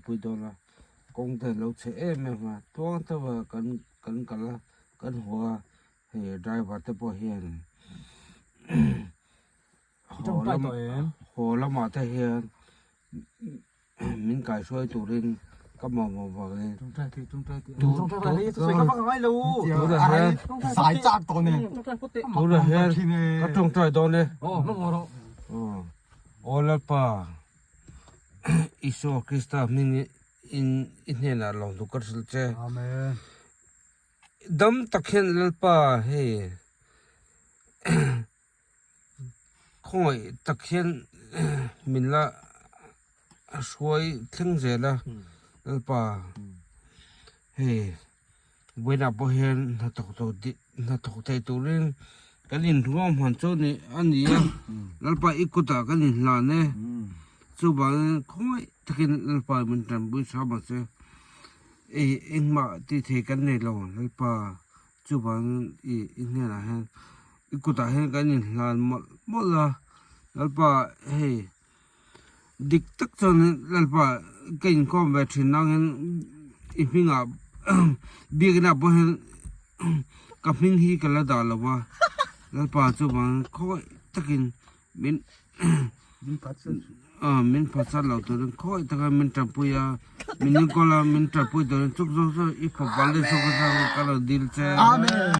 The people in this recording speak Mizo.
pui dawn a, kawng te a lo chhe em em a, tluang deuha kan kan kal a kan haw a, hei driver te pawh hian haw lam haw lamah te hian min kaihruai turin ka mamawh vangin tunah hian ka tawngtai dawn e aw Lalpa Isua Krista hming in i hnenah lawmthu ka hrilh che dam tak hian Lalpa hei Khawngaih tak hian min la hruai thleng zel a Lalpa hei vawiinah pawh hian hnathawk tur hnathawk thei turin kan inruam han chu ni a ni a Lalpa i kutah kan inhlan e chuvangin khawngaih takin Lalpa min tanpui hram ang che engmah tih theih kan nei lo Lalpa. Chuvangin i i hnenah hian i kutah hian kan inhlan mawlh mawlh a, Lalpa hei dik tak chuan Lalpa ka inkawm ve thin nangin i hmingah biakina pawh hian ka hming hi ka la dah lo va, Lalpa chuvangin khawi takin min min phatsan lo turin khawi taka min tanpui a min enkawl a min tanpui turin chuk zawk zawk i fapa leh zawk atang ka lo dil che.